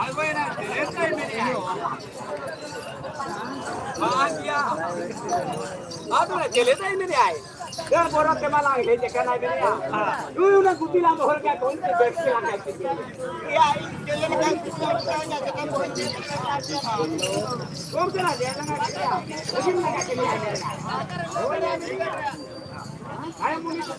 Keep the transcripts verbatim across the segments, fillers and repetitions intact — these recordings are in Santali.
ᱟᱬᱜᱚᱭᱮᱱᱟ, ᱪᱮᱞᱮ ᱛᱟᱭ ᱢᱮᱱᱮᱜᱼᱟᱭ? ᱵᱟᱝ ᱜᱮᱭᱟ᱾ ᱟᱫᱚ ᱪᱮᱞᱮ ᱛᱟᱭ ᱢᱮᱱᱮᱜᱼᱟᱭ? ᱫᱟᱹᱲ ᱵᱚᱨᱚ ᱛᱮ ᱢᱟ ᱞᱟᱝ ᱦᱮᱡ ᱟᱠᱟᱱᱟᱭ ᱢᱮᱱᱮᱜᱼᱟ᱾ ᱱᱩᱭ ᱚᱱᱟ ᱜᱩᱯᱤ ᱞᱟᱝ ᱫᱚᱦᱚ ᱞᱮᱠᱷᱟᱱ ᱠᱚ ᱩᱱᱠᱩ ᱵᱮᱥ ᱜᱮ ᱞᱟᱝ ᱜᱟᱛᱮ ᱠᱚᱣᱟ᱾ ᱮᱭᱟ, ᱤᱧ ᱪᱮᱞᱮ ᱞᱮᱠᱟᱧ ᱠᱩᱥᱤᱭᱟᱢ ᱠᱟᱱᱟ, ᱪᱮᱠᱟᱢ ᱵᱟᱹᱧ ᱪᱮᱞᱮ ᱞᱮᱠᱟ ᱟᱨ ᱪᱮᱫ ᱦᱚᱸ᱾ ᱜᱚᱢᱠᱮ ᱞᱟᱝ ᱦᱮᱡ ᱞᱮᱱᱟ, ᱟᱹᱰᱤ ᱞᱟᱝ ᱜᱟᱛᱮ ᱠᱚᱣᱟ᱾ ᱟᱭ ᱢᱩᱱᱤ ᱠᱚ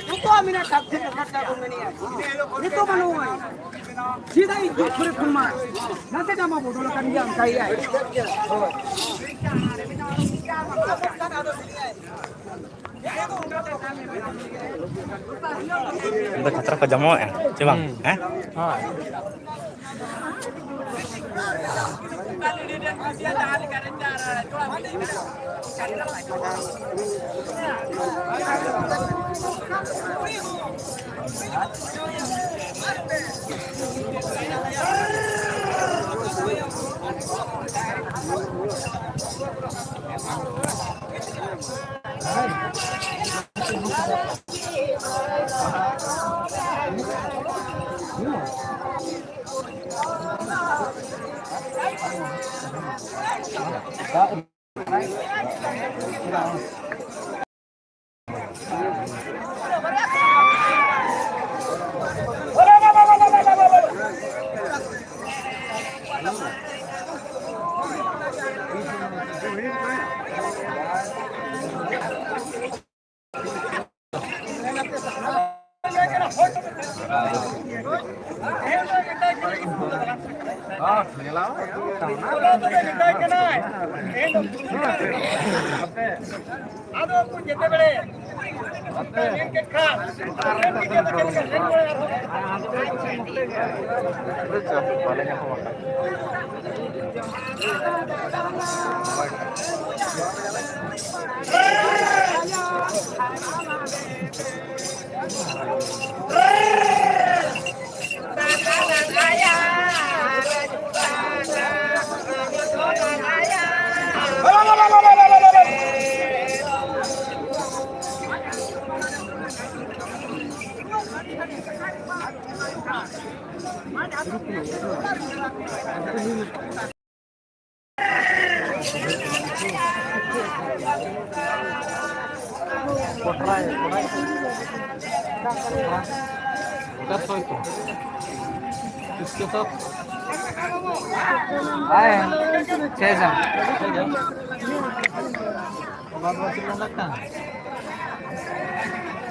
ᱡᱚᱛᱚᱣᱟᱜ ᱢᱮᱱᱟᱜ ᱠᱟᱛᱷᱟ ᱠᱟᱛᱷᱟ ᱠᱚ ᱢᱮᱱᱮᱜᱼᱟ᱾ ᱱᱤᱛᱚᱜ ᱵᱟᱹᱱᱩᱜᱼᱟ᱾ ᱪᱮᱫᱟᱜ ᱤᱧ ᱫᱩᱠ ᱠᱚᱨᱮ ᱠᱷᱚᱱ ᱢᱟ ᱱᱟᱥᱮ ᱫᱟᱢᱟ ᱵᱚᱫᱚᱞ ᱟᱠᱟᱱ ᱜᱮᱭᱟ, ᱚᱱᱠᱟ ᱜᱮᱭᱟ᱾ ᱦᱳᱭ᱾ ᱠᱷᱟᱛᱨᱟ ᱠᱚ ᱡᱚᱢᱚᱜᱼᱟ ᱪᱮ ᱵᱟᱝ? ᱦᱩᱸ᱾ ᱦᱮᱸ? ᱦᱳᱭ᱾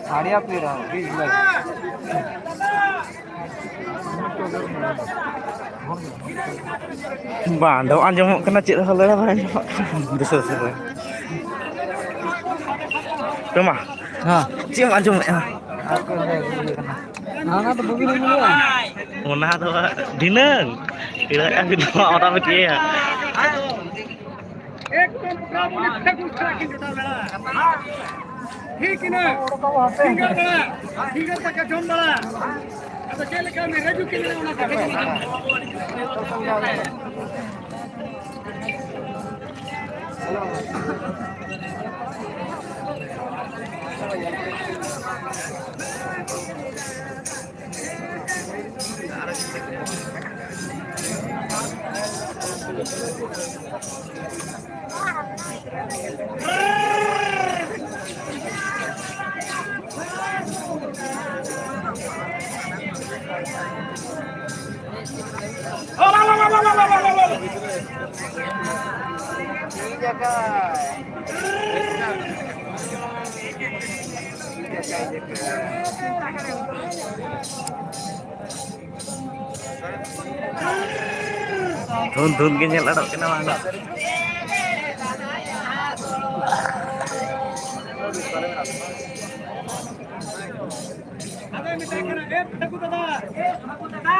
साड़िया पी रहा हूँ। ᱵᱟᱝ ᱫᱚ ᱟᱸᱡᱚᱢᱚᱜ ᱠᱟᱱᱟ, ᱪᱮᱫ ᱦᱚᱸ ᱞᱟᱹᱲᱟ ᱵᱟᱝ ᱟᱸᱡᱚᱢᱚᱜ ᱠᱟᱱᱟ᱾ ᱫᱤᱥᱟᱹ ᱫᱤᱥᱟᱹ ᱨᱮ᱾ ᱢᱟ᱾ ᱦᱮᱸ᱾ ᱪᱮᱫ ᱮᱢ ᱟᱸᱡᱚᱢᱮᱫᱼᱟ? ᱦᱟᱱᱟ ᱫᱚ ᱵᱩᱜᱤ ᱵᱩᱜᱤ ᱦᱩᱭᱩᱜᱼᱟ᱾ ᱚᱱᱟ ᱫᱚ ᱫᱷᱤᱱᱟᱹᱝ᱾ ᱪᱮᱫᱟᱜ ᱠᱟᱱ ᱫᱷᱤᱱᱟᱹᱝ ᱚᱱᱟ ᱵᱤᱴᱤᱭᱟ᱾ ᱮᱠᱫᱚᱢ ᱯᱩᱨᱟ ᱵᱚᱞᱮ ᱴᱷᱟᱹᱠᱩᱨ ᱥᱟᱞᱟᱜ ᱠᱤᱱ ᱡᱚᱴᱟᱣ ᱞᱮᱱᱟ᱾ ᱴᱷᱤᱠ ᱤᱱᱟᱹ᱾ ᱥᱤᱸᱜᱟᱹᱲ ᱵᱮᱲᱟ, ᱥᱤᱸᱜᱟᱹᱲ ᱫᱟᱠᱟ ᱡᱚᱢ ᱵᱟᱲᱟ᱾ ᱟᱫᱚ ᱪᱮᱫ ᱞᱮᱠᱟ ᱢᱮ ᱨᱟᱹᱡᱩ ᱠᱤᱱ ᱚᱱᱟ ᱠᱟᱛᱷᱟ ᱠᱟᱱᱟ᱾ ᱫᱷᱩᱱ ᱫᱷᱩᱱ ᱜᱮ ᱧᱮᱞ ᱟᱫᱚᱜ ᱠᱟᱱᱟ ᱵᱟᱝ? ᱟᱫᱚᱭ ᱢᱮᱛᱟᱭ ᱠᱟᱱᱟ, "ᱮ ᱴᱷᱟᱹᱠᱩ ᱫᱟᱫᱟ, ᱮ ᱴᱷᱟᱹᱠᱩ ᱫᱟᱫᱟ,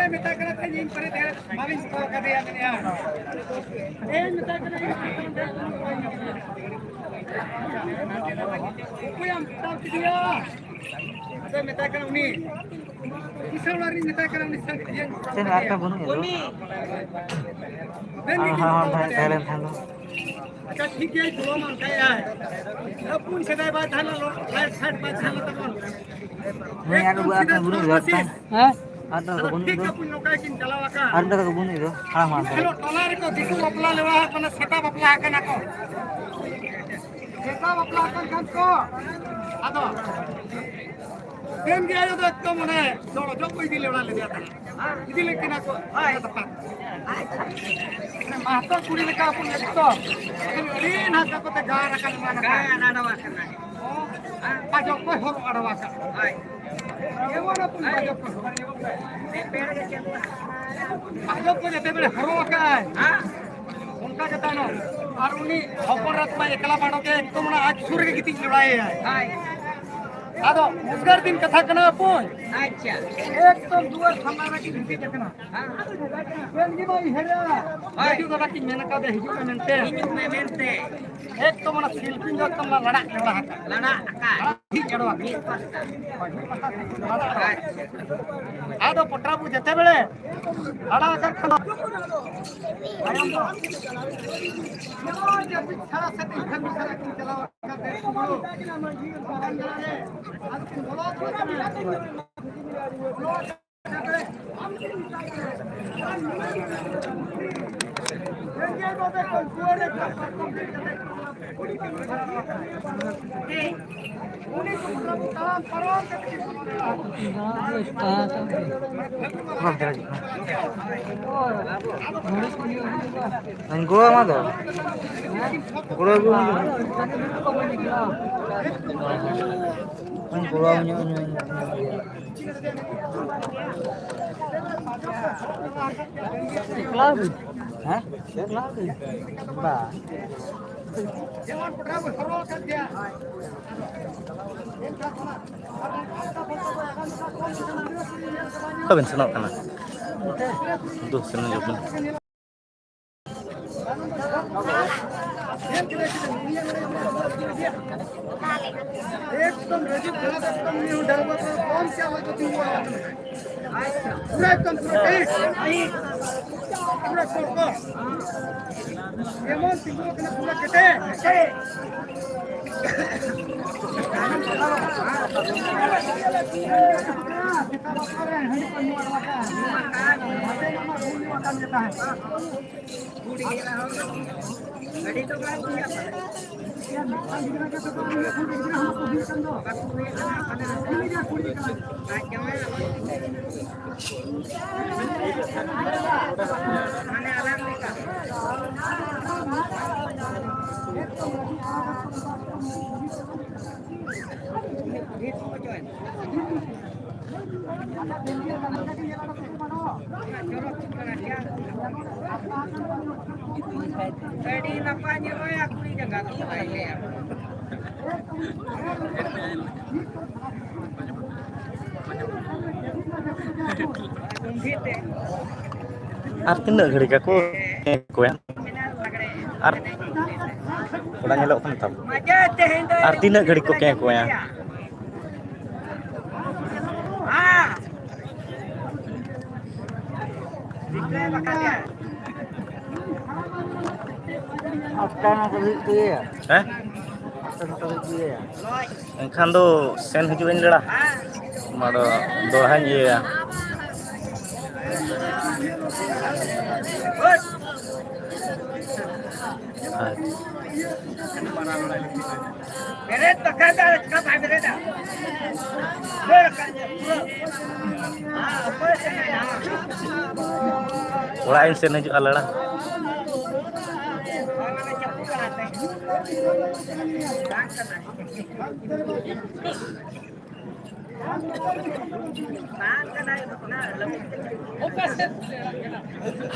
ᱮ ᱢᱮᱛᱟᱭ ᱠᱟᱱᱟ, ᱛᱮᱦᱮᱧ ᱤᱧ ᱯᱟᱹᱨᱤ ᱛᱮ ᱵᱟᱝᱤᱧ ᱠᱚᱞ ᱠᱟᱫᱮᱭᱟ, ᱢᱮᱱᱮᱫᱼᱟ᱾ ᱮ ᱢᱮᱛᱟᱭ ᱠᱟᱱᱟ, ᱤᱧ ᱯᱟᱹᱨᱤ ᱛᱮ ᱵᱟᱹᱧ ᱠᱚᱞ ᱠᱟᱫᱮᱭᱟ᱾ ᱚᱠᱚᱭᱟᱢ ᱢᱮᱛᱟᱣ ᱠᱮᱫᱮᱭᱟ?" ᱟᱫᱚᱭ ᱢᱮᱛᱟᱭ ᱠᱟᱱᱟ, "ᱩᱱᱤ ᱠᱤᱥᱟᱹᱬ ᱚᱲᱟᱜ ᱨᱤᱧ ᱢᱮᱛᱟᱭ ᱠᱟᱱᱟ, ᱩᱱᱤ ᱥᱟᱝ ᱤᱭᱟᱹᱧ ᱠᱚᱞ ᱪᱮᱫ ᱟᱨ ᱠᱟᱫᱮᱭᱟ᱾ ᱠᱟ ᱵᱟᱹᱱᱩᱜ ᱮᱫ ᱫᱚ? ᱵᱮᱱ ᱦᱮᱸ, ᱜᱮ ᱦᱮᱸ, ᱦᱮᱸ, ᱠᱚᱞ ᱛᱟᱦᱮᱸ, ᱠᱟᱫᱮᱭᱟ᱾ ᱛᱟᱦᱮᱸ ᱞᱮᱱ ᱠᱷᱟᱱ ᱫᱚ᱾ ᱟᱪᱪᱷᱟ, ᱴᱷᱤᱠ ᱜᱮᱭᱟ, ᱤᱧ ᱠᱚᱞ ᱟᱢᱟ, ᱚᱱᱠᱟᱭᱟ᱾ ᱦᱟᱯᱩᱱ ᱥᱮᱫᱟᱭ ᱵᱟᱭ ᱛᱟᱦᱮᱸ ᱞᱮᱱᱟ, ᱞᱟᱭᱤᱴ ᱥᱟᱭᱤᱴ ᱵᱟᱭ ᱛᱟᱦᱮᱸ ᱞᱮᱱᱟ ᱛᱟᱵᱚᱱ᱾ ᱱᱩᱭ ᱟᱨ ᱮᱠᱫᱚᱢ ᱱᱩᱠᱩ ᱟᱨ ᱥᱤᱫᱷᱟᱹ ᱛᱟᱦᱮᱸ ᱵᱟᱹᱱᱩᱜ ᱪᱷᱚᱴ ᱮᱫᱟ᱾ ᱯᱟᱥᱮ᱾ ᱦᱮᱸ? ᱟᱨ ᱫᱚ ᱟᱫᱚ ᱵᱟᱹᱱᱩᱜ ᱴᱷᱤᱠ ᱫᱚ᱾ ᱜᱮᱭᱟ, ᱵᱚᱱ ᱱᱚᱝᱠᱟ ᱜᱮᱠᱤᱱ ᱪᱟᱞᱟᱣ ᱟᱠᱟᱱ᱾ ᱟᱨ ᱫᱚ ᱵᱟᱹᱱᱩᱜ ᱫᱚ᱾ ᱦᱟᱲᱟᱢ ᱦᱟᱲᱟᱢ ᱩᱱ ᱦᱤᱞᱳᱜ ᱴᱚᱞᱟ ᱨᱮᱠᱚ ᱫᱤᱠᱩ ᱵᱟᱯᱞᱟ ᱞᱮᱣᱟ ᱟᱠᱟᱱᱟ, ᱥᱮᱛᱟ ᱵᱟᱯᱞᱟ ᱟᱠᱟᱱᱟ ᱠᱚ᱾ ᱥᱮᱛᱟ ᱵᱟᱯᱞᱟ ᱟᱠᱟᱱ ᱠᱷᱟᱱ ᱠᱚ, ᱟᱫᱚ ᱰᱟᱹᱱ ᱜᱮ ᱟᱭᱳ ᱫᱚ ᱮᱠᱫᱚᱢ ᱚᱱᱮ ᱡᱚᱲᱚ ᱡᱚᱜ ᱠᱚ ᱤᱫᱤ ᱞᱮ ᱚᱲᱟᱜ ᱞᱮᱫᱮᱭᱟ ᱛᱟᱦᱮᱸᱫ᱾ ᱤᱫᱤ ᱞᱮᱫ ᱠᱤᱱᱟ ᱠᱚ ᱛᱟᱯᱟᱢ᱾ ᱢᱟᱦᱛᱚ ᱠᱩᱲᱤ ᱞᱮᱠᱟ ᱦᱚᱯᱚᱱ ᱮᱠᱫᱚᱢ᱾ ᱟᱹᱰᱤ ᱱᱟᱦᱟᱜ ᱠᱚᱛᱮ ᱜᱟᱨ ᱟᱠᱟᱱ ᱮᱢᱟᱱ ᱟᱠᱟᱱ᱾ ᱵᱟᱡᱚᱠ ᱠᱚᱭ ᱦᱚᱨᱚᱜ ᱟᱲᱣᱟ ᱠᱟᱜ᱾ ᱡᱮᱢᱚᱱ ᱦᱚᱯᱚᱱ ᱵᱟᱡᱚᱠ ᱠᱚ ᱦᱚᱨᱚᱜ᱾ ᱵᱟᱡᱚᱠ ᱠᱚ ᱡᱮᱛᱮ ᱵᱮᱲᱮ ᱦᱚᱨᱚᱜ ᱟᱠᱟᱜᱼᱟᱭ, ᱚᱱᱠᱟ ᱜᱮ ᱛᱟᱭᱱᱚᱢ᱾ ᱟᱨ ᱩᱱᱤ ᱦᱚᱯᱚᱱ ᱮᱨᱟ ᱛᱟᱢᱟ ᱮᱠᱞᱟ ᱵᱟᱰᱚ ᱜᱮ ᱮᱠᱫᱚᱢ ᱚᱱᱟ ᱟᱡ ᱥᱩᱨ ᱨᱮᱜᱮ ᱜᱤᱛᱤᱡ ᱡᱚᱲᱟᱭᱮᱭᱟᱭ᱾ ᱦᱳᱭ᱾ ᱟᱫᱚ ᱩᱫᱽᱜᱟᱹᱨ ᱫᱤᱱ ᱠᱟᱛᱷᱟ ᱠᱟᱱᱟ ᱵᱚᱠᱚᱧ᱾ ᱟᱪᱪᱷᱟ᱾ ᱮᱠᱫᱚᱢ ᱫᱩᱣᱟᱹᱨ ᱥᱟᱢᱱᱟ ᱨᱮᱜᱮ ᱜᱤᱛᱤᱡ ᱟᱠᱟᱱᱟ᱾ ᱦᱮᱸ᱾ ᱧᱮᱞ ᱜᱮ ᱵᱟᱭ ᱩᱭᱦᱟᱹᱨᱟ᱾ ᱦᱳᱭ᱾ ᱨᱟᱡᱩ ᱫᱟᱫᱟ ᱠᱤᱱ ᱢᱮᱱ ᱠᱟᱫᱮ ᱦᱤᱡᱩᱜ ᱢᱮ ᱢᱮᱱᱛᱮ᱾ ᱦᱤᱡᱩᱜ ᱢᱮ ᱢᱮᱱᱛᱮ᱾ ᱮᱠᱫᱚᱢ ᱚᱱᱟ ᱥᱤᱞᱯᱤᱧ ᱫᱚ ᱮᱠᱫᱚᱢ ᱞᱟᱲᱟᱜ ᱞᱟᱲᱟ ᱟᱠᱟᱫ᱾ ᱞᱟᱲᱟᱜ ᱟᱠᱟᱫ᱾ ᱢᱤᱫ ᱯᱟᱥᱴᱟ᱾ ᱦᱳᱭ, ᱢᱤᱫ ᱯᱟᱥᱴᱟ ᱥᱤᱞᱯᱤᱧ ᱞᱟᱲᱟᱜ ᱞᱟᱲᱟ ᱟᱠᱟᱫ᱾ ᱟᱪᱪᱷᱟ᱾ ᱟᱫᱚ ᱯᱚᱴᱨᱟ ᱵᱩ ᱡᱮᱛᱮ ᱵᱮᱲᱮ ᱞᱟᱲᱟ ᱟᱠᱟᱫ ᱠᱷᱟᱱ ᱛᱟᱭᱚᱢ ᱫᱚ ᱡᱮᱢᱚᱱ ᱡᱟᱹᱯᱤᱫ ᱪᱷᱟᱲᱟ ᱥᱮ ᱛᱤᱧ ᱠᱷᱟᱱ ᱥᱟᱨᱟ ᱠᱤᱱ ᱪᱟᱞᱟᱣ ᱟᱠᱟᱱ ᱛᱮ ᱠᱩᱢᱵᱽᱲᱩ᱾ ᱟᱫᱚ ᱠᱤᱱ ᱵᱚᱞᱚ ᱟᱠᱟᱱᱟ᱾ ᱜᱚᱲᱚ ᱟᱢᱟ ᱫᱚ᱾ ᱜᱚᱲᱚ ᱟᱹᱜᱩ ᱟᱢᱟ ᱫᱚ᱾ ᱜᱚᱲᱚ ᱟᱹᱜᱩ ᱟᱢᱟ ᱫᱚ᱾ ᱮᱠᱞᱟ ᱜᱮ? ᱦᱮᱸ? ᱮᱠᱞᱟ ᱜᱮ? ᱵᱟ᱾ ᱚᱠᱟ ᱵᱮᱱ ᱥᱮᱱᱚᱜ ᱠᱟᱱᱟ? ᱫᱩ ᱥᱮᱱ ᱧᱚᱜ ᱵᱮᱱ᱾ ᱮᱠᱫᱚᱢ ᱨᱟᱡᱤᱵ ᱠᱷᱟᱱᱟ ᱫᱚ ᱮᱠᱫᱚᱢ ᱩᱱᱤ ᱦᱚᱸ ᱰᱟᱭᱵᱚᱨ ᱠᱟᱱᱟ, ᱠᱚᱢ ᱥᱮ ᱟᱞᱚ ᱠᱚ ᱛᱤᱸᱜᱩ ᱵᱟᱲᱟ ᱟᱠᱟᱱᱟ᱾ ᱯᱩᱨᱟᱹ ᱮᱠᱫᱚᱢ ᱯᱩᱨᱟᱹ ᱴᱟᱭᱤᱴ, ᱯᱩᱨᱟᱹ ᱠᱚᱲᱠᱚᱲ᱾ ᱡᱮᱢᱚᱱ ᱛᱤᱸᱜᱩ ᱟᱠᱟᱱᱟ ᱯᱩᱨᱟᱹ ᱠᱮᱴᱮᱡ᱾ ᱥᱮᱛᱟᱜ ᱵᱟᱯᱞᱟ ᱨᱮ ᱦᱟᱺᱰᱤ ᱠᱚ ᱧᱩ ᱟᱠᱟᱫ᱾ ᱱᱚᱛᱮ ᱢᱟ ᱵᱷᱩᱞ ᱧᱩ ᱟᱠᱟᱱ ᱜᱮ ᱛᱟᱦᱮᱸᱫ᱾ ᱟᱹᱰᱤ ᱱᱟᱯᱟᱭ ᱧᱮᱞᱚᱜᱼᱟ ᱠᱩᱲᱤ ᱡᱟᱸᱜᱟ ᱫᱚ᱾ ᱟᱨ ᱛᱤᱱᱟᱹᱜ ᱜᱷᱟᱹᱲᱤᱡ ᱟᱠᱚ ᱠᱚᱭᱟ? ᱟᱨ ᱛᱷᱚᱲᱟ ᱧᱮᱞᱚᱜ ᱠᱟᱱ ᱛᱟᱢ᱾ ᱟᱨ ᱛᱤᱱᱟᱹᱜ ᱜᱷᱟᱹᱲᱤᱡ ᱠᱚ ᱠᱮᱸ ᱠᱚᱭᱟ? ᱟᱴᱴᱟ ᱱᱚᱴᱟ ᱫᱷᱟᱹᱵᱤᱡ ᱠᱚ ᱤᱭᱟᱹᱭᱟ᱾ ᱦᱮᱸ? ᱟᱴᱴᱟ ᱱᱚᱴᱟ ᱫᱷᱟᱹᱵᱤᱡ ᱠᱚ ᱤᱭᱟᱹᱭᱟ᱾ ᱮᱱᱠᱷᱟᱱ ᱫᱚ ᱥᱮᱱ ᱦᱤᱡᱩᱜ ᱟᱹᱧ ᱫᱟᱲᱟ᱾ ᱚᱱᱟ ᱫᱚ ᱫᱚᱦᱲᱟᱧ ᱤᱭᱟᱹᱭᱟ᱾ ᱟᱪᱪᱷᱟ᱾ ᱵᱮᱨᱮᱫ ᱵᱟᱠᱷᱨᱟ ᱫᱚ ᱪᱮᱠᱟ ᱵᱟᱭ ᱵᱮᱨᱮᱫᱟ? ᱫᱟᱹᱲ ᱟᱠᱟᱫ ᱜᱮ ᱯᱩᱨᱟᱹ᱾ ᱚᱲᱟᱜ ᱤᱧ ᱥᱮᱱ ᱦᱤᱡᱩᱜᱼᱟ ᱞᱟᱲᱟ᱾ ᱵᱟᱝ, ᱚᱱᱟ ᱪᱟᱹᱯᱩ ᱠᱟᱱᱟ ᱛᱮ᱾ ᱵᱟᱝ ᱠᱟᱱᱟ᱾ ᱵᱟᱝ ᱠᱟᱱᱟ, ᱚᱱᱟ ᱞᱟᱹᱜᱤᱫ ᱛᱮ᱾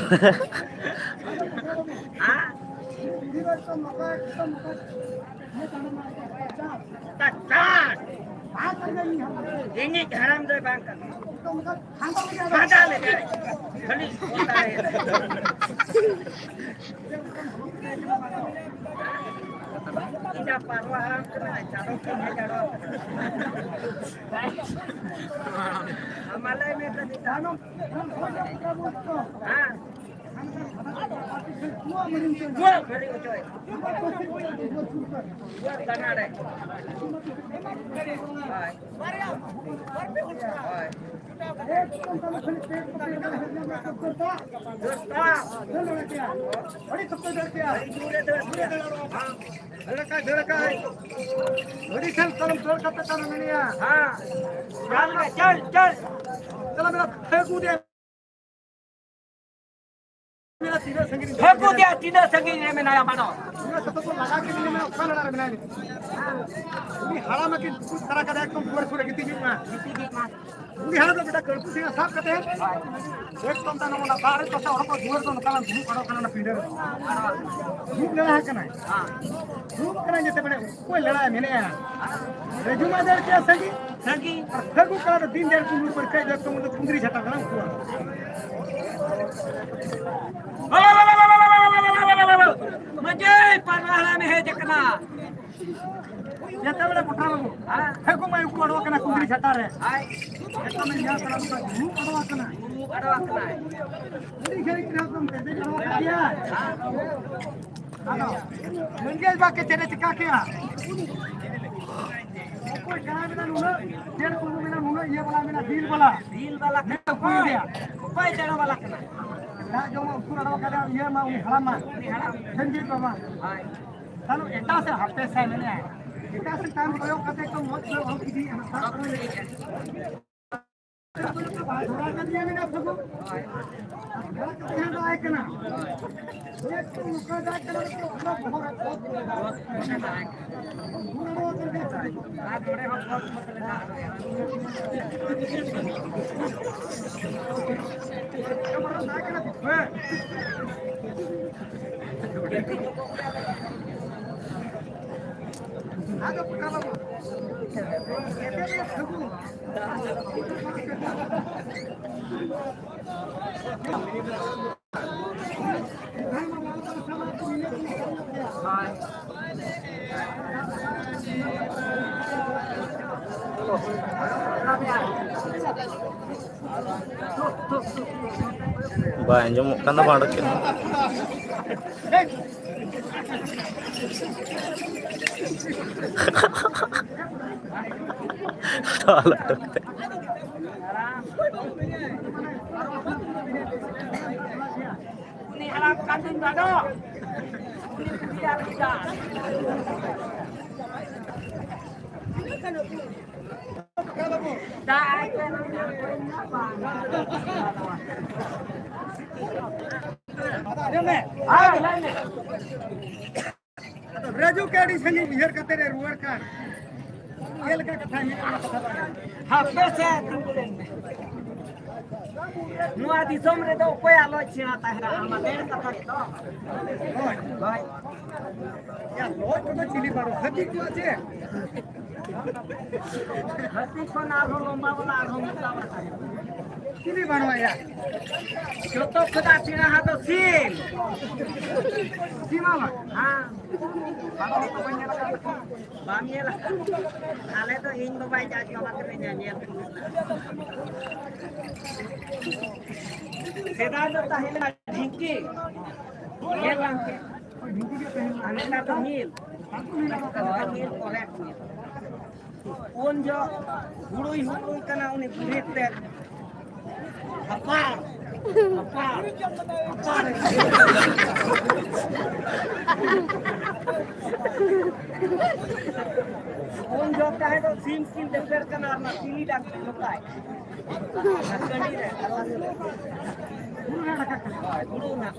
ᱦᱮᱸ? ᱤᱧᱤᱡ ᱦᱟᱲᱟᱢ ᱫᱚᱭ ᱵᱟᱝ ᱠᱟᱱᱟ᱾ ᱯᱷᱟᱸᱫᱟ ᱞᱮᱫᱟᱭ᱾ ᱠᱷᱟᱹᱞᱤ ᱯᱷᱟᱸᱫᱟ ᱞᱮᱫᱟᱭ᱾ ᱤᱧᱟᱹᱜ ᱯᱟᱨᱣᱟ ᱦᱟᱲᱟᱢ ᱠᱟᱱᱟᱭ, ᱪᱟᱸᱫᱚ ᱠᱚ ᱦᱮᱡ ᱟᱲᱚ ᱟᱠᱟᱱᱟ᱾ ᱢᱟ ᱞᱟᱹᱭ ᱢᱮ, ᱠᱟᱹᱴᱤᱡ ᱛᱟᱭᱱᱚᱢ᱾ ᱦᱮᱸ᱾ ᱪᱩᱣᱟᱹᱜ ᱜᱷᱟᱹᱲᱤ ᱦᱚᱪᱚᱭ᱾ ᱪᱩᱣᱟᱹᱜ ᱜᱟᱱᱟᱰᱮ᱾ ᱦᱳᱭ᱾ ᱦᱳᱭ᱾ ᱫᱚᱥ ᱴᱟᱠᱟ᱾ ᱟᱹᱰᱤ ᱡᱳᱨᱮ ᱫᱟᱹᱲ ᱠᱮᱜᱼᱟ᱾ ᱫᱟᱹᱲ ᱠᱟᱜ, ᱫᱟᱹᱲ ᱠᱟᱜ᱾ ᱟᱹᱰᱤ ᱡᱷᱟᱹᱞ ᱛᱟᱲᱟᱢ, ᱫᱟᱹᱲ ᱠᱟᱛᱮ ᱛᱟᱲᱟᱢ ᱢᱮᱱᱟᱭᱟ᱾ ᱦᱮᱸ᱾ ᱪᱟᱞ ᱢᱮ, ᱪᱟᱞ, ᱪᱟᱞ᱾ ᱪᱟᱞ ᱢᱮ, ᱯᱷᱮᱸᱠ ᱩᱰᱮ᱾ ᱢᱮᱱᱟ ᱛᱤᱱᱟᱹᱜ ᱥᱟᱺᱜᱤᱧ ᱨᱮ ᱴᱷᱟᱹᱠᱩᱨ ᱫᱮᱭᱟ ᱛᱤᱱᱟᱹᱜ ᱥᱟᱺᱜᱤᱧ ᱨᱮ ᱢᱮᱱᱟᱭᱟ ᱢᱟᱱᱚ᱾ ᱩᱱᱤ ᱥᱟᱛᱮ ᱠᱚ ᱞᱟᱜᱟ ᱠᱮᱫᱮ ᱢᱮᱱᱟ ᱚᱠᱟ ᱞᱟᱲᱟ ᱨᱮ ᱢᱮᱱᱟᱭᱟ᱾ ᱩᱱᱤ ᱦᱟᱲᱟᱢ ᱟᱹᱠᱤᱱ ᱛᱩᱯᱩᱫ ᱥᱟᱨᱟ ᱠᱟᱫᱟ ᱮᱠᱫᱚᱢ ᱫᱩᱣᱟᱹᱨ ᱥᱩᱨ ᱨᱮ ᱜᱤᱛᱤᱡ ᱢᱟ᱾ ᱩᱱᱤ ᱦᱟᱲᱟᱢ ᱫᱚ ᱵᱮᱴᱟ ᱠᱟᱹᱲᱯᱩ ᱥᱮᱸᱜᱟ ᱥᱟᱵ ᱠᱟᱛᱮ ᱮᱠᱫᱚᱢ ᱛᱟᱭᱱᱚᱢ ᱚᱱᱟ ᱫᱟᱜ ᱨᱮ ᱯᱟᱥᱟ ᱦᱚᱲ ᱠᱚ ᱫᱩᱣᱟᱹᱨ ᱫᱚ ᱱᱚᱝᱠᱟ ᱞᱟᱝ ᱫᱩᱲᱩᱵ ᱟᱲᱚ ᱠᱟᱱᱟ ᱚᱱᱟ ᱯᱤᱸᱰᱟᱹ ᱨᱮ᱾ ᱫᱩᱲᱩᱵ ᱞᱮᱱᱟ ᱠᱟᱱᱟᱭ᱾ ᱫᱩᱲᱩᱵ ᱠᱟᱱᱟᱭ ᱡᱮᱛᱮ ᱵᱮᱲᱮ ᱚᱠᱚᱭ ᱞᱟᱲᱟᱭ ᱢᱮᱱᱮᱜᱼᱟ᱾ ᱨᱟᱹᱡᱩ ᱢᱟ ᱫᱟᱹᱲ ᱠᱮᱜᱼᱟ ᱥᱟᱺᱜᱤᱧ᱾ ᱥᱟᱺᱜᱤᱧ᱾ ᱟᱨ ᱯᱷᱟᱹᱜᱩ ᱠᱟᱱᱟ ᱫᱚ ᱫᱤᱱ ᱫᱟᱹᱲ ᱠᱩᱢᱵᱽᱲᱩ ᱯᱟᱹᱨᱠᱟᱹ ᱡᱚᱛᱚ ᱢᱩᱸᱰᱩ ᱠᱩᱸᱫᱽᱨᱤ ᱡᱷᱟᱴᱟ ᱠᱟᱱᱟ ᱩᱱᱠᱩᱣᱟᱜ᱾ ᱢᱟᱹᱡᱷᱤ ᱯᱟᱨᱣᱟ ᱦᱟᱲᱟᱢᱮ ᱦᱮᱡ ᱟᱠᱟᱱᱟ᱾ ᱡᱮᱛᱮ ᱵᱮᱲᱮ ᱢᱚᱴᱟ ᱵᱟᱹᱵᱩ᱾ ᱦᱮᱸ᱾ ᱯᱷᱟᱹᱜᱩ ᱢᱟ ᱩᱱᱠᱩ ᱟᱲᱣᱟ ᱠᱟᱱᱟ ᱠᱩᱸᱫᱽᱨᱤ ᱡᱷᱟᱴᱟ ᱨᱮ᱾ ᱦᱟᱭ᱾ ᱮᱠᱫᱚᱢ ᱧᱮᱞ ᱠᱟᱱᱟ ᱩᱱᱠᱩ ᱟᱲᱣᱟ ᱠᱟᱱᱟ᱾ ᱟᱹᱰᱤ ᱜᱷᱟᱹᱲᱤᱡ ᱨᱮ ᱮᱠᱫᱚᱢ ᱛᱮᱫᱮ ᱟᱲᱣᱟ ᱠᱟᱱ ᱜᱮᱭᱟ᱾ ᱟᱫᱚ ᱢᱟᱹᱱᱜᱟᱹᱭ ᱵᱟ ᱠᱮ ᱪᱮᱫ ᱮ ᱪᱤᱠᱟ ᱠᱮᱜᱼᱟ? ᱚᱠᱚᱭ ᱠᱟᱱᱟᱭ ᱢᱮᱱᱟ ᱱᱩᱱᱟᱹᱜ ᱪᱮᱫ ᱠᱚ ᱢᱮᱱᱟ ᱱᱩᱱᱟᱹᱜ ᱤᱭᱟᱹ ᱵᱟᱞᱟ ᱢᱮᱱᱟ ᱵᱤᱞ ᱵᱟᱞᱟ? ᱵᱤᱞ ᱵᱟᱞᱟ ᱢᱮᱱᱟ ᱚᱠᱚᱭ? ᱚᱠᱚᱭ ᱪᱮᱬᱮ ᱵᱟᱞᱟ ᱠᱟᱱᱟ? ᱫᱟᱜ ᱡᱚᱢᱟ ᱩᱛᱩ ᱨᱟᱲᱟ ᱠᱟᱫᱟ ᱤᱭᱟᱹ ᱢᱟ ᱩᱱᱤ ᱦᱟᱲᱟᱢ ᱢᱟ᱾ ᱩᱱᱤ ᱦᱟᱲᱟᱢ᱾ ᱥᱮᱱᱡᱤᱛ ᱵᱟᱵᱟ᱾ ᱦᱳᱭ᱾ ᱛᱟᱦᱞᱮ ᱮᱴᱟᱜ ᱥᱮᱫ ᱦᱟᱯᱮ ᱥᱟᱭ ᱢᱮᱱᱮᱜᱼᱟ᱾ ᱮᱴᱟᱜ ᱥᱮᱫ ᱛᱟᱭᱚᱢ ᱠᱚᱭᱚᱜ ᱠᱟᱛᱮ ᱠᱚ ᱢᱚᱡᱽ ᱠᱚ ᱚᱞ ᱤᱫᱤᱭᱮᱫᱼᱟ᱾ ᱚᱞ ᱤᱫᱤᱭᱮᱫᱼᱟ᱾ ᱵᱟᱭ ᱟᱸᱡᱚᱢᱚᱜ ᱠᱟᱱ ᱫᱚ ᱵᱟᱝ ᱚᱰᱚᱠ ᱠᱟᱱᱟ᱾ ᱩᱱᱤ ᱦᱟᱲᱟᱢ ᱠᱟᱱ ᱫᱤᱱ ᱫᱚ ᱟᱫᱚ ᱩᱱᱤ ᱵᱩᱰᱷᱤ ᱟᱨ ᱜᱤᱫᱟᱹᱨ᱾ ᱫᱟᱜ ᱟᱭ ᱠᱟᱱᱟ᱾ ᱟᱸᱡᱚᱢ ᱢᱮ᱾ ᱟᱫᱚ ᱨᱟᱡᱩ ᱠᱮ ᱟᱹᱰᱤ ᱥᱟᱺᱜᱤᱧ ᱩᱭᱦᱟᱹᱨ ᱠᱟᱛᱮ ᱨᱮ ᱨᱩᱣᱟᱹᱲ ᱠᱟᱱ᱾ ᱪᱮᱫ ᱞᱮᱠᱟ ᱠᱟᱛᱷᱟ ᱢᱮᱱᱟᱜᱼᱟ, ᱚᱱᱟ ᱠᱟᱛᱷᱟ ᱵᱟᱝ ᱟᱸᱡᱚᱢ᱾ ᱦᱟᱯᱮ ᱥᱮ ᱛᱤᱸᱜᱩ ᱞᱮᱱ ᱢᱮ᱾ ᱱᱚᱣᱟ ᱫᱤᱥᱚᱢ ᱨᱮᱫᱚ ᱚᱠᱚᱭᱟᱜ ᱞᱚᱡᱽ ᱥᱮᱬᱟ ᱛᱟᱦᱮᱱᱟ? ᱟᱢᱟᱜ ᱰᱮᱲ ᱠᱟᱛᱷᱟ ᱨᱮᱫᱚ᱾ ᱦᱳᱭ᱾ ᱦᱳᱭ᱾ ᱭᱟ, ᱞᱚᱡᱽ ᱠᱚᱫᱚ ᱪᱤᱞᱤ ᱵᱟᱹᱱᱩᱜ, ᱦᱟᱹᱛᱤ ᱠᱚᱣᱟᱜ ᱪᱮᱫ? ᱦᱟᱹᱛᱤ ᱠᱷᱚᱱ ᱟᱨᱦᱚᱸ ᱞᱚᱢᱵᱟ ᱵᱟᱞᱟ ᱟᱨᱦᱚᱸ ᱢᱚᱴᱟ ᱵᱟᱞᱟ ᱛᱟᱦᱮᱱᱟ᱾ ᱪᱤᱞᱤ ᱵᱟᱹᱱᱩᱜᱼᱟ ᱭᱟ? ᱡᱚᱛᱚ ᱠᱷᱚᱱᱟᱜ ᱥᱮᱬᱟ ᱦᱟᱜ ᱫᱚ ᱥᱤᱢ᱾ ᱥᱤᱢ ᱟᱢᱟ? ᱦᱮᱸ᱾ ᱵᱟᱝ ᱧᱮᱞ ᱟᱠᱟᱫ᱾ ᱵᱟᱢ ᱧᱮᱞ ᱟᱠᱟᱫ? ᱟᱞᱮ ᱫᱚ ᱤᱧ ᱵᱟᱵᱟᱭ ᱡᱟᱡᱽ ᱵᱟᱵᱟ ᱠᱟᱹᱱᱟᱹᱧ, ᱧᱮᱞ ᱠᱚ᱾ ᱥᱮᱫᱟᱭ ᱫᱚ ᱛᱟᱦᱮᱸ ᱞᱮᱱᱟ ᱰᱷᱤᱝᱠᱤ᱾ ᱧᱮᱞ ᱵᱟᱝ ᱠᱮ? ᱟᱨ ᱱᱮᱛᱟᱨ ᱫᱚ ᱢᱤᱞ᱾ ᱦᱳᱭ, ᱢᱤᱞ, correct ᱢᱤᱞ᱾ ᱩᱱ ᱡᱚ ᱦᱩᱲᱩᱭ ᱦᱩᱲᱩᱭ ᱠᱟᱱᱟ ᱩᱱᱤ ᱵᱩᱲᱦᱤ ᱛᱮ᱾ ᱦᱟᱯᱟᱲ, ᱦᱟᱯᱟᱲ, ᱦᱟᱯᱟᱲ᱾ ᱩᱱ ᱡᱚ ᱛᱟᱦᱮᱸ ᱫᱚ ᱥᱤᱢ ᱠᱤᱱ ᱫᱮᱯᱮᱨ ᱠᱟᱱᱟ ᱟᱨ ᱚᱱᱟ ᱛᱤᱱᱤ ᱰᱟᱠ ᱡᱚᱴᱟᱭ᱾ ᱚᱱᱟ ᱠᱟᱹᱰᱤ ᱨᱮ, ᱦᱩᱲᱩ ᱨᱮ ᱨᱟᱠᱟᱵ ᱠᱟᱱᱟ᱾ ᱦᱳᱭ, ᱦᱩᱲᱩ ᱨᱮᱱᱟᱜ᱾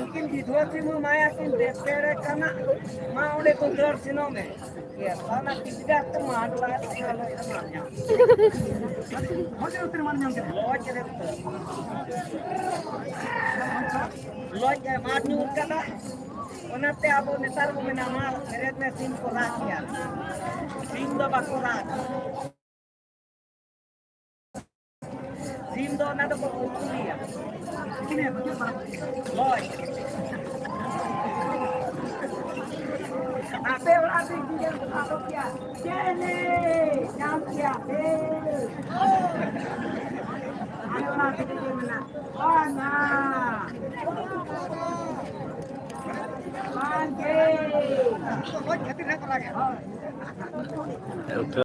ᱩᱱᱠᱤᱱ ᱵᱤᱫᱷᱣᱟ ᱥᱤᱢ ᱢᱟᱭᱟ ᱠᱤᱱ ᱫᱮᱯᱮᱨᱮ ᱠᱟᱱᱟ, ᱢᱟ ᱚᱸᱰᱮ ᱠᱚ ᱫᱟᱹᱲ ᱥᱮᱱᱚᱜ ᱢᱮ᱾ ᱮ, ᱚᱱᱟ ᱠᱤᱪᱨᱤᱡ ᱛᱮ ᱢᱟᱰ ᱞᱟᱜᱟ ᱛᱮ ᱟᱞᱚ ᱮᱢᱟ ᱧᱟᱢ᱾ ᱦᱚᱡ ᱨᱮ ᱩᱛᱟᱹᱨ ᱢᱟᱰ ᱧᱟᱢ ᱠᱮᱫᱟ᱾ ᱦᱚᱡ ᱨᱮ ᱩᱛᱟᱹᱨ᱾ ᱞᱚᱡ ᱮ ᱢᱟᱰ ᱧᱩᱨ ᱠᱟᱫᱟ᱾ ᱚᱱᱟᱛᱮ ᱟᱵᱚ ᱱᱮᱛᱟᱨ ᱵᱚ ᱢᱮᱱᱟ, ᱢᱟ ᱯᱮᱨᱮᱡ ᱢᱮ, ᱥᱤᱢ ᱠᱚ ᱨᱟᱜ ᱜᱮᱭᱟ᱾ ᱥᱤᱢ ᱫᱚ ᱵᱟᱠᱚ ᱨᱟᱜᱟ᱾ ᱥᱤᱢ ᱫᱚ ᱚᱱᱟ ᱫᱚᱠᱚ ᱩᱛᱩᱭᱟ᱾ ᱦᱳᱭ᱾ ᱟᱯᱮ ᱚᱲᱟᱜ ᱨᱮ ᱜᱤᱫᱟᱹᱨ ᱠᱚ ᱟᱫᱚᱜ ᱜᱮᱭᱟ᱾ ᱪᱮᱞᱮ ᱧᱟᱢ ᱠᱮᱭᱟ ᱯᱮ? ᱟᱞᱮ ᱚᱲᱟᱜ ᱨᱮ ᱜᱤᱫᱟᱹᱨ ᱢᱮᱱᱟᱜ ᱠᱚᱣᱟ ᱱᱟ᱾ ᱵᱟᱝ ᱜᱮ᱾ ᱦᱳᱭ᱾